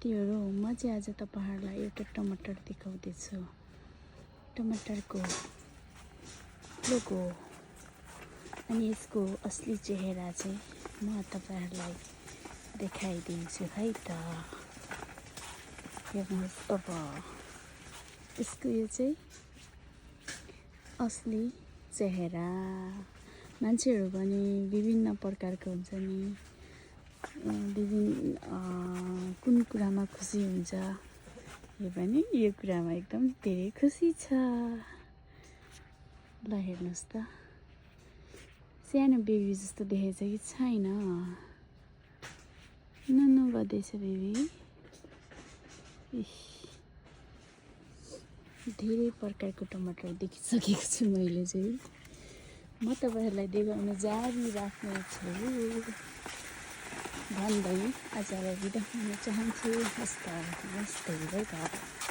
साथीहरू, म चाहिँ आज तपाईँहरूलाई एउटा टमाटर देखाउँदैछु। टमाटरको लोगो अनि यसको असली चेहरा चाहिँ म तपाईँहरूलाई देखाइदिन्छु है त। हेर्नुहोस् अब यसको यो चाहिँ असली चेहरा। मान्छेहरू पनि विभिन्न प्रकारको हुन्छ नि, कुन कुरामा खुसी हुन्छ, यो पनि यो कुरामा एकदम धेरै खुसी छ। ल हेर्नुहोस् त, सानो बेबी जस्तो देखेछ कि छैन? नुनु गर्दैछ बेबी। धेरै प्रकारको टमाटर देखिसकेको छु मैले चाहिँ। म तपाईँहरूलाई देखाउन जारी राख्नेछु भन्दै आजलाई बिदा हुन चाहन्छु। हस्त नमस्ते, बाइ बाइ।